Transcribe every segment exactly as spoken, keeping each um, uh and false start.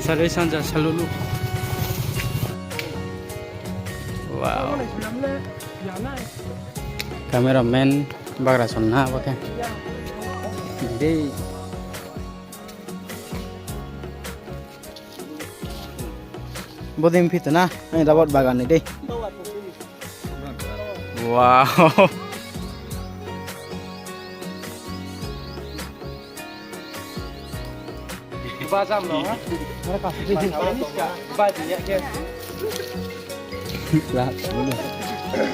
Tale sanja salulu. Wow. Cameraman bagra sonna bo khe. Dei. Bodei phi tona, ani rabar bagan ni dei. Wow. Bazam no, ha? Baji ya khe.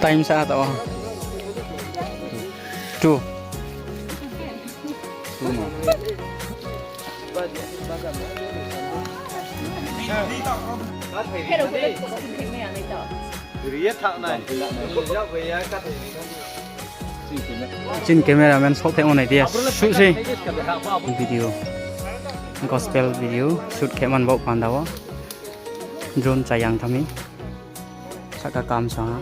Time sa tau. Two. Chini cameraman souh thaimo nai di, shoot sei. Video, gospel video shoot khe man bo panda wo. Drone chayang thami. Saka kam sa ha.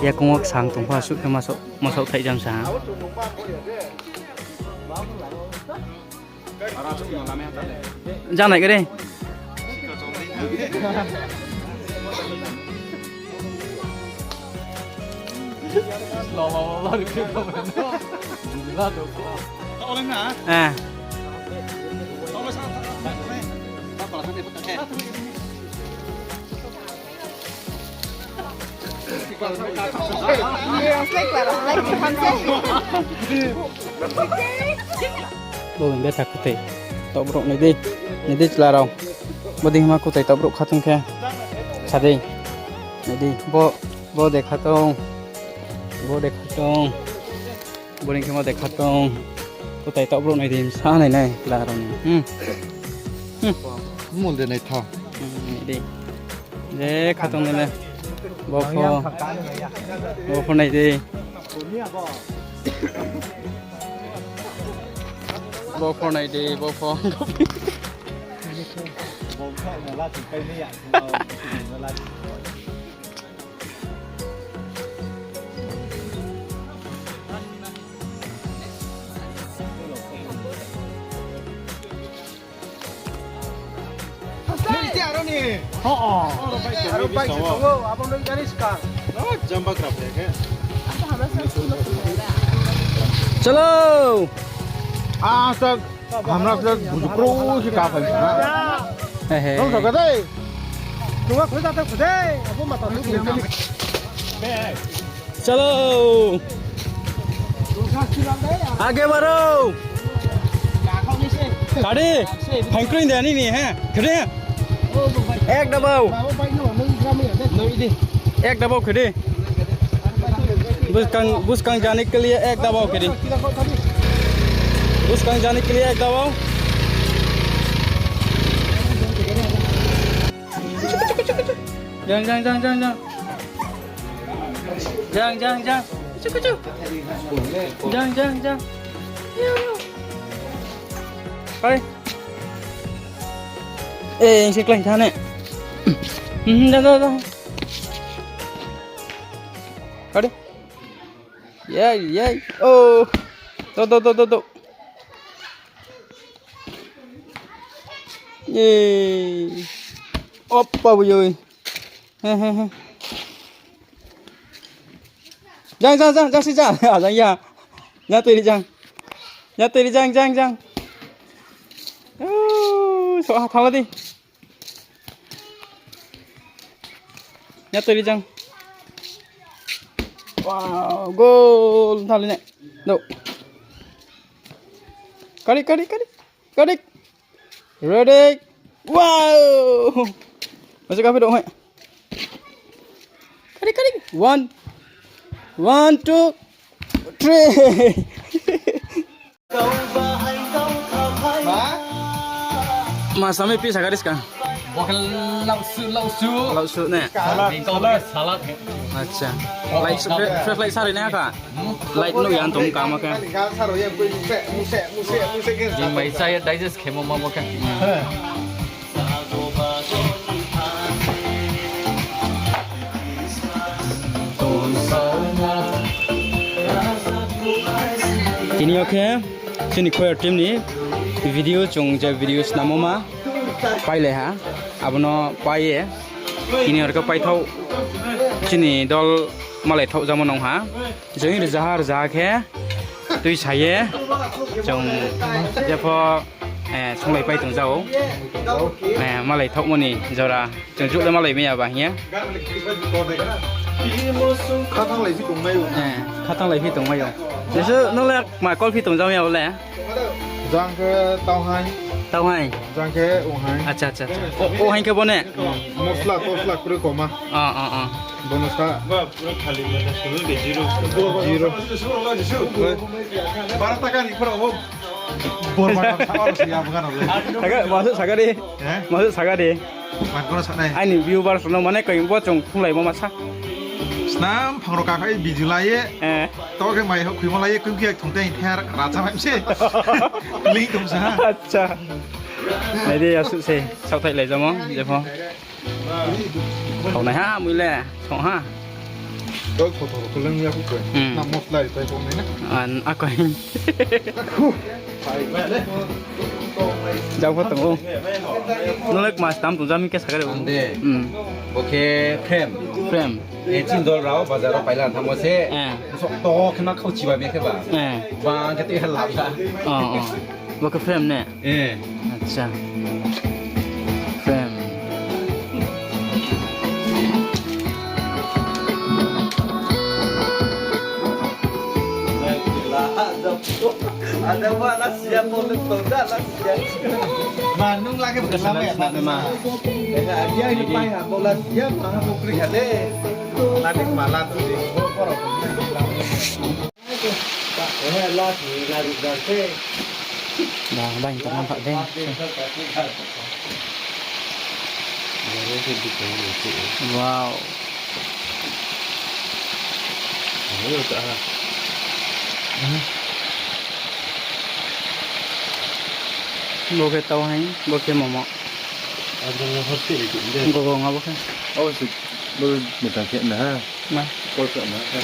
Yakung wo ksang tongpha suh khe ma souh, ma souh thaih jam sa ha. Janai khe dei. Eh. Bo bini betha kutai. Taoh brouh nai di. Nai di chla rao. Bodei ma kutai taoh brouh khatung khe. Sa di. Nai di. Bo, bo de khatung. Bo de khatung. Bodei khe ma de khatung. Kutai taoh brouh nai di. Sa nai nai chla rao ni. Hmm. Hmm. Mol de nai tha. Hmm, nai di. Je khatung nai le. Bo pho. Bo pho nai di. Bo pho nai di, bo pho. Aro bai se tongo, abo noi gari ska. Jamba krap ya khe. Chalo. Ah, sa, hamra sa bujukro si ka phai sa. He, he. Nong sa ka dei. Nunga khoi ta ta khoi dei. Abo mata tu. Chalo. Age baro. Kadi. Phangkring de ani ni, he. Kadi. Ek dabao. Ek dabao kadi. Buskang, buskang jane ke liye ek dabao kadi. Buskang jane ke liye ek dabao. Jang, jang, jang, jang, jang. Jang, jang, jang. Kucu, kucu. Jang, jang, jang. Yo, yo. Kari. Eh, yang si klain thane. Hmm, jang, jang, jang. Kari. Yay, yay. Oh. Do, do, do, do, do. Yay. Opa, bu yoi. He, he, he. Jang, jang, jang, jang, si jang. Ah, jang ya. Jang tui ri jang. Jang tui ri jang, jang, jang. Uh, so, ah, thala di. Jang tui ri jang. Wow, goal, thali ne. Do. Kari, kari, kari. Kari. Ready? Wow! Masuk kafe dong, hai. Kari, kari. One. One, two, three. Ma, sami pi sakari ska. Bo khe lausu, lausu. Lausu ne? Salad, salad. Acha. Light, fresh light sari ne ha kha? Light nuh ya tong kama khe. Jing mai chaya digest khemo ma bo khe. Tini yo khe chini choir team ni Video chung je video snamo ma pailai ha, abo no pai ye tini hor khe paithaoh, chini dol malai thaoh jamo nung ha. Chung rzaha rzaha khe tuisa ye chung jepho, eh, songlai pai tong jao. Eh, malai thaohmo ni jora chung jouh le malai mai ya ba hing ye. Khathanglai phi tongmai ou. Eh, khathanglai phi tongmai ou. Jesu, nung le ma call phi tong jao ya le? Jang khe tauhaing. Tauhaing? Jang khe uhaing. Acha, acha, acha. O, uhaing khe bo ne? Mosla, tosla kroi koma. O, o, o. Bono sa. Ba, pura khali mata sunu de zero. Zero. Bara taka ni pura bo. Borma ka sa oro se ya bgana le. Saga, maksud saga di. Eh? Maksud saga di. Mat kono sanai. Aini viewers no mane koi bo chung thumlai mo masa. Snam phang ro kakhai video lai ye. Eh. To khe mai ho khuimo lai ye, kum khe thung tei ther racha mai se. Link tong sa. Acha. Nai di asuh se, saothai lai jamo, jepho. Kau nai ha, mui le, song ha. Dol thothor khe leng ya khe. Hmm. Na mosla ri pai kong nai na. An, akoi. Jang pho tong ou. Nolek mas tam tong jami khe sakare. Ang de. Hmm. Bo khe frame. Frame. Eh, chini dol rao bazar rao paila thangmo se. Eh. Sok to khe na khau chiba me khe ba. Eh. Bang khe tui ha lap la. Oh, oh. Bo khe frame ne? Eh. Acha. Frame. Ada ba la sia mo le to da la sia. Ma nung lagi bukan lama ya, ma. Ada yang ini pai ha, mo la sia, ma ha, mo kri ha le. Lagi malah tu di, mo korang. Ba, ba, yang tengah pak deh. Wow. Bo khe tau hai, bo khe momo. Gogo nga bo khe. Aw, si, bo mutang khe na ha. Ma. Kol khe na ha.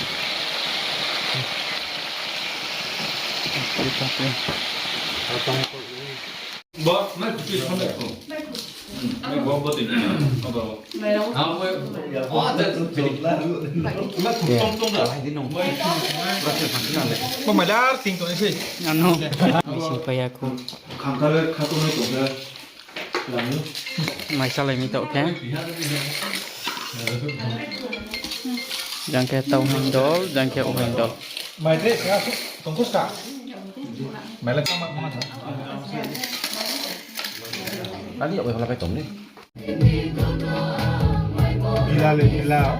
Bo, ma, kuchi, ma, bo, bo, bo, bo. Bo, ma, dar, ting, tong, ese. Ano. Bisi paya ko. Khangkar khatung ni tong khe. Mai salai mi tong khe. Jang khe tau hing dol, jang khe o hing dol. Mai tre sa tong kho sa. Mai la kama kama sa. Ani yag bai phala pai tong ni. Bila le bila.